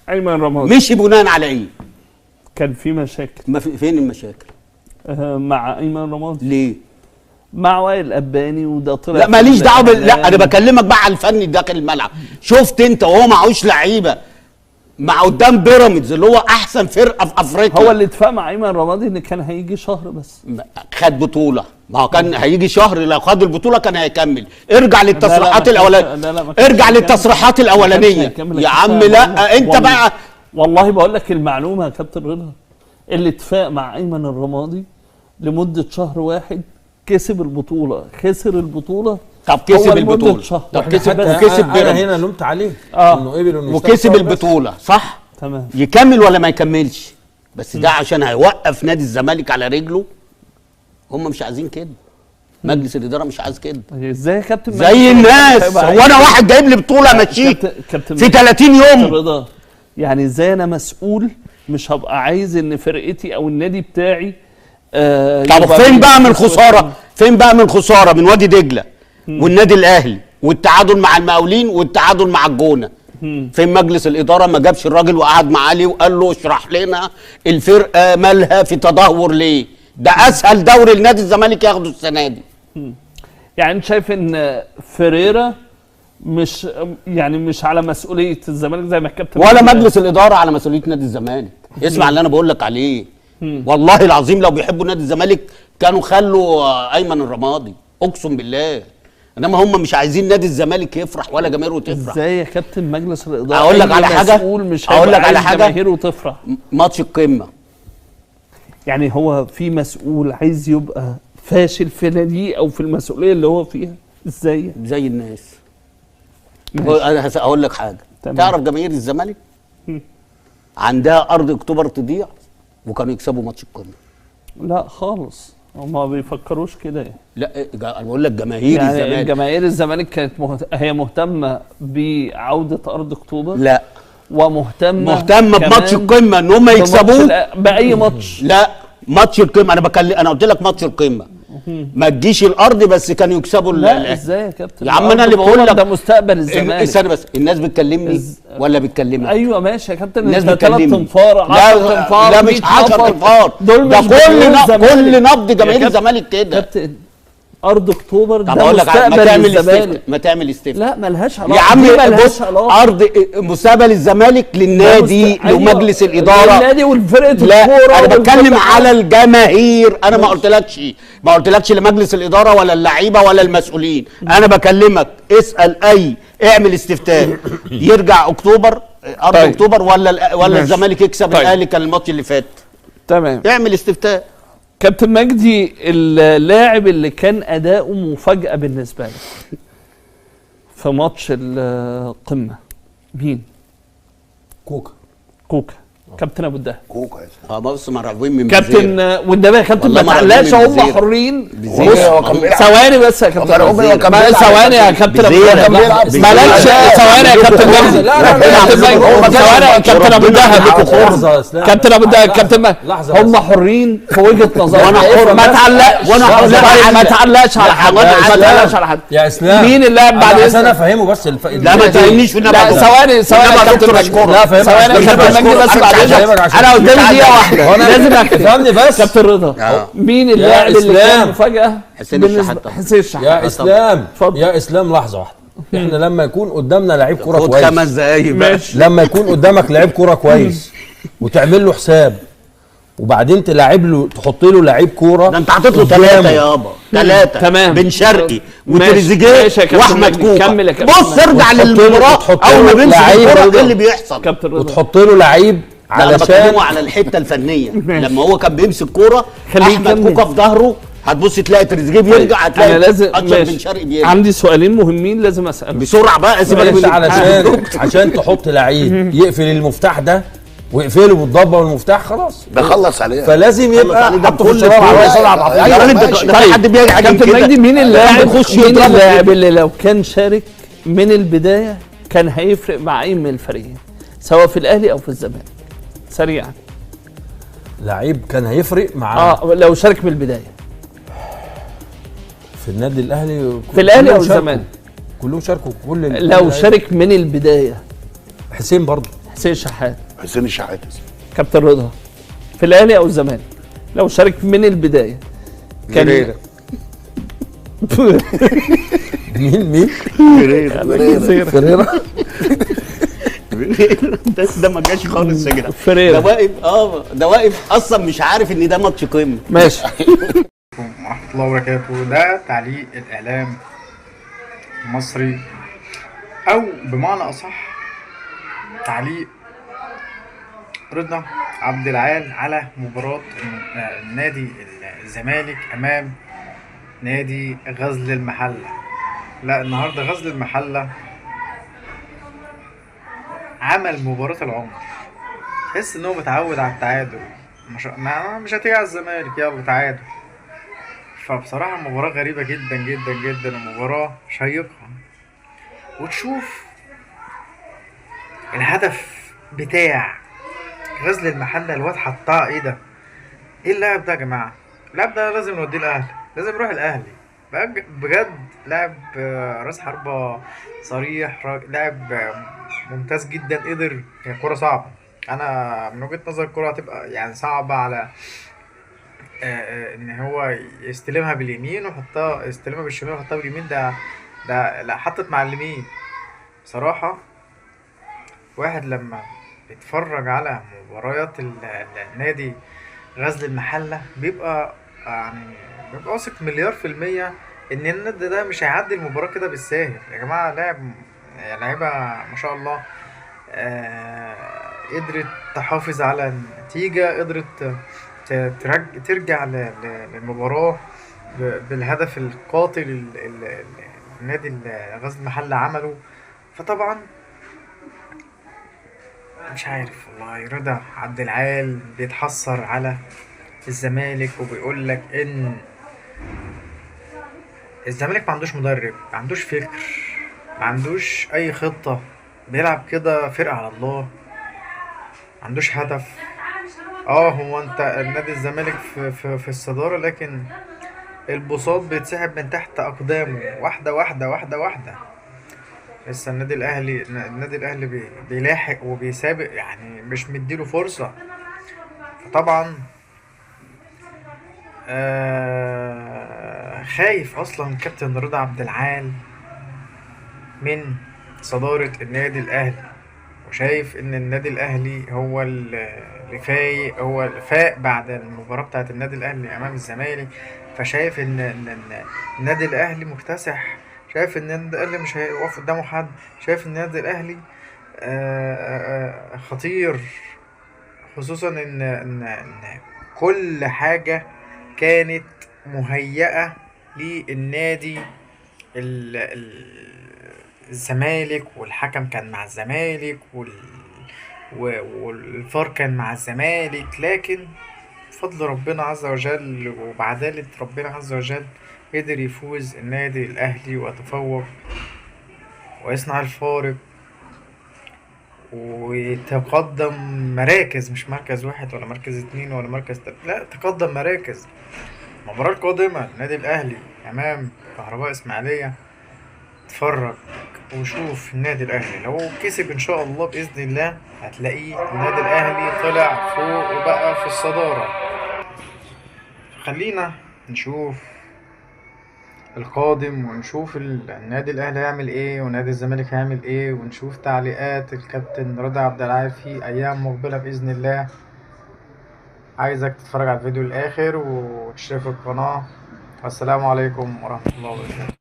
ايمن رمادي مشي بناء على ايه؟ كان في مشاكل. ما في، فين المشاكل؟ مع ايمن رمادي. ليه؟ مع وائل الاباني، وده طلع. لا ماليش دعوه لا انا بكلمك بقى على الفني داخل الملعب. شفت انت وهو معهوش لعيبة مع قدام بيراميدز اللي هو احسن فرقه في افريقيا. هو اللي اتفق مع ايمن رمادي ان كان هيجي شهر بس خد بطوله. ما هو كان هيجي شهر، لو خد البطولة كان هيكمل. ارجع للتصريحات الاولانية، ارجع للتصريحات الاولانية يا عم. لا انت بقى والله بقول لك المعلومة يا كابتن رضا، اللي اتفق مع ايمن الرمادي لمدة شهر واحد، كسب البطولة، خسر البطولة. طب كسب البطولة، طب كسب وكسب بيراميدز. انا هنا لومت عليه انه قبل انه وكسب البطولة، صح؟ تمام. يكمل ولا ما يكملش؟ بس ده عشان هيوقف نادي الزمالك على رجله. هم مش عايزين كده، مجلس الادارة مش عايز كده. ازاي يا كابتن؟ زي الناس. هو انا واحد جايب لي بطوله امشيه في 30 يوم؟ رضا يعني ازاي انا مسؤول مش هبقى عايز ان فرقتي او النادي بتاعي؟ طب فين بقى من الخسارة؟ فين بقى من الخسارة من وادي دجله والنادي الاهلي والتعادل مع المقاولين والتعادل مع الجونه؟ فين مجلس الادارة ما جابش الراجل وقعد مع علي وقال له اشرح لنا الفرقة مالها في تدهور ليه؟ ده اسهل دوري لنادي الزمالك ياخده السنة دي. يعني انت شايف ان فيريرا مش يعني مش على مسؤولية الزمالك زي ما الكابتن ولا مجلس الادارة على مسؤولية نادي الزمالك؟ اسمع اللي انا بقول لك عليه. والله العظيم لو بيحبوا نادي الزمالك كانوا خلوا ايمن الرمادي، اقسم بالله. انما هم مش عايزين نادي الزمالك يفرح ولا جماهيره تفرح. ازاي يا كابتن مجلس الادارة؟ اقول لك على حاجة، مش اقول لك على حاجة، جماهيره تفرح. ماتش القمه يعني هو في مسؤول عايز يبقى فاشل في ناديه او في المسؤولية اللي هو فيها؟ ازاي؟ زي الناس. انا هقول لك حاجة. تمام. تعرف جماهير الزمالك عندها ارض اكتوبر تضيع وكانوا يكسبوا ماتش القمه؟ لا خالص، هم ما بيفكروش كده يعني. لا انا بقول لك جماهير يعني الزمالك، جماهير الزمالك كانت هي مهتمة بعوده ارض اكتوبر؟ لا، ومهتمه بماتش القمه ان هم يكسبوه باي ماتش. لا ماتش القمه، انا بكلم، انا قلت لك ماتش القمه ما تجيش الارض بس كانوا يكسبوا. لا ازاي يا كابتن؟ يا عم انا اللي بقول لك ده مستقبل الزمالك. استنى بس، الناس بتكلمني ولا بتكلمك؟ ايوه ماشي يا كابتن، الناس بتكلمني. 3 انفار، 10 انفار، لا مش 10 انفار، ده كل نبض جماهير الزمالك كده. كابتن ارض اكتوبر ده مستقبل الزمالك. ما تعمل استفتاء. لا ملهاش علاقة يا عم، ملهاش علاقة. ارض مستقبل الزمالك للنادي، لمجلس الادارة، للنادي والفرقة الكورة. انا بتكلم على الجماهير، انا ما قلتلكش لمجلس الادارة ولا اللعيبة ولا المسؤولين. انا بكلمك اسال اي، اعمل استفتاء يرجع اكتوبر ارض طيب. اكتوبر ولا الزمالك يكسب الاهلي كان الماتش اللي فات. تمام، اعمل استفتاء. كابتن مجدي، اللاعب اللي كان أداؤه مفاجأة بالنسبة لك في ماتش القمة مين؟ كوكا. كوكا. كابتن أبو الدهب. كوكا يا بص مرعوبين من كابتن والنبي يا كابتن ما تعلقش، هم حرين. ثواني بس يا كابتن، ثواني يا كابتن ابو الدهب، مالكش. ثواني يا كابتن مجدي، ثواني يا كابتن ابو الدهب، كابتن ابو الدهب، كابتن هم حرين في وجهه نظرهم. ما تعلقش، ما تعلقش على حد، ما تعلقش على حد يا اسلام. مين اللاعب بعد اذنك؟ انا افهمه بس. لا ما تهمنيش في النبي. لا ثواني ثواني يا كابتن مجدي، ثواني يا كابتن مجدي بس بعد اذنك، انا قدامي دقيقة واحدة لازم اكتب. فهمني بس كابتن رضا. مين اللاعب اللي كان مفاجاة؟ حسين الشحات. حسين الشحات. يا اسلام، يا اسلام لحظة واحدة. احنا لما يكون قدامنا لعيب كورة كويس، 5 دقايق ماشي، لما يكون قدامك لعيب كورة كويس وتعمل له حساب وبعدين تلاعب له، تحط له لعيب كورة، ده انت حاطط له 3 يابا، 3 تمام، بن شرقي وتريزيجيه واحمد كوكا. بص ارجع للمباراة، اول ما بيمسك الكورة ايه اللي بيحصل؟ وتحط له لعيب علشان على الحتة الفنية. لما هو كان بيمسك كورة احمد كوكا في ظهره، هتبص تلاقي تريزيجيه بيرجع، هتلاقي انا لازم بن شرقي بيرجع. عندي سؤالين مهمين لازم اسالهم بسرعة بقى. سيبك علشان عشان تحط لعيب يقفل المفتاح ده ويقفله بالضبه والمفتاح، خلاص ده خلص عليه، فلازم يبقى حطه في الشراب. يا راجل ده حد بيرجع. كابتن مجدي، مين اللاعب، مين اللاعب اللي لو كان شارك من البداية كان هيفرق مع اي من الفريقين سواء في الاهلي او في الزمالك؟ سريعا. لعيب كان هيفرق مع لو شارك من البداية في النادي الاهلي، في الاهلي او الزمالك، كلهم شاركوا. كل لو شارك من البداية حسين برضه، حسين الشحات. حسين الشحات. كابتن رضا، في الاهلي او الزمالك لو شارك من البداية كان مين؟ فريرة. ده ما جاش خالص يا جدعان. فريرة ده واقف، ده واقف اصلا مش عارف ان ده ماتش قمة. ماشي. ورحمة الله وبركاته. ده تعليق الاعلام المصري، او بمعنى اصح تعليق رضا عبد العال على مباراة النادي الزمالك امام نادي غزل المحلة. لا، النهارده غزل المحلة عمل مباراة العمر. تحس ان هو متعود على التعادل، مش هتيجي على الزمالك، يلا تعادل. فبصراحة مباراة غريبة جدا جدا جدا، ومباراة شيقة. وتشوف الهدف بتاع غزل المحلة، الواد حطها. ايه ده؟ ايه اللاعب ده يا جماعة؟ اللاعب ده لازم نوديه الاهلي، لازم يروح الاهلي بجد. لاعب راس حربة صريح، لاعب ممتاز جدا. قدر، هي كرة صعبة، انا من وجهة نظر الكرة هتبقى يعني صعبة على ان هو يستلمها باليمين ويحطها، يستلمها بالشمال ويحطها باليمين. ده لا، حطت مع اليمين. بصراحة واحد لما بيتفرج على مباريات النادي غزل المحلة بيبقى يعني بيبقى واثق 1,000,000,000% ان النادي ده مش هيعدي المباراة كده بالساهل. يا جماعة لعيبة ما شاء الله، قدرت تحافظ على النتيجة، قدرت ترجع للمباراة بالهدف القاتل النادي غزل المحلة عمله. فطبعا مش عارف والله، رضا عبد العال بيتحسر على الزمالك وبيقول لك ان الزمالك ما عندوش مدرب، ما عندوش فكر، ما عندوش اي خطة، بيلعب كده فرقة على الله، ما عندوش هدف. هو انت النادي الزمالك في الصدارة، لكن البساط بيتسحب من تحت اقدامه واحدة واحدة واحدة واحدة. لسه النادي الاهلي بيلاحق وبيسابق، يعني مش مديله فرصة. فطبعا خايف اصلا كابتن رضا عبد العال من صدارة النادي الاهلي، وشايف ان النادي الاهلي هو اللي فايق، هو اللي فاق بعد المباراة بتاعت النادي الاهلي امام الزمالك. فشايف ان النادي الاهلي مكتسح، شايف ان النادي الاهلي مش هيقف قدامه حد، شايف ان النادي الاهلي خطير، خصوصا ان ان كل حاجة كانت مهيئة للنادي الزمالك، والحكم كان مع الزمالك، والفار كان مع الزمالك. لكن بفضل ربنا عز وجل وبعدالة ربنا عز وجل قدر يفوز النادي الأهلي ويتفوق ويصنع الفارق ويتقدم مراكز، مش مركز واحد ولا مركز 2 ولا مركز 3، لا تقدم مراكز. المباراة القادمة النادي الأهلي أمام كهرباء إسماعيلية، اتفرج وشوف النادي الأهلي لو كسب إن شاء الله بإذن الله هتلاقيه النادي الأهلي طلع فوق وبقى في الصدارة. خلينا نشوف القادم ونشوف النادي الأهلي هيعمل إيه ونادي الزمالك هيعمل إيه، ونشوف تعليقات الكابتن رضا عبد العال في أيام مقبلة بإذن الله. عايزك تتفرج على الفيديو الآخر وتشترك في القناة. والسلام عليكم ورحمة الله وبركاته.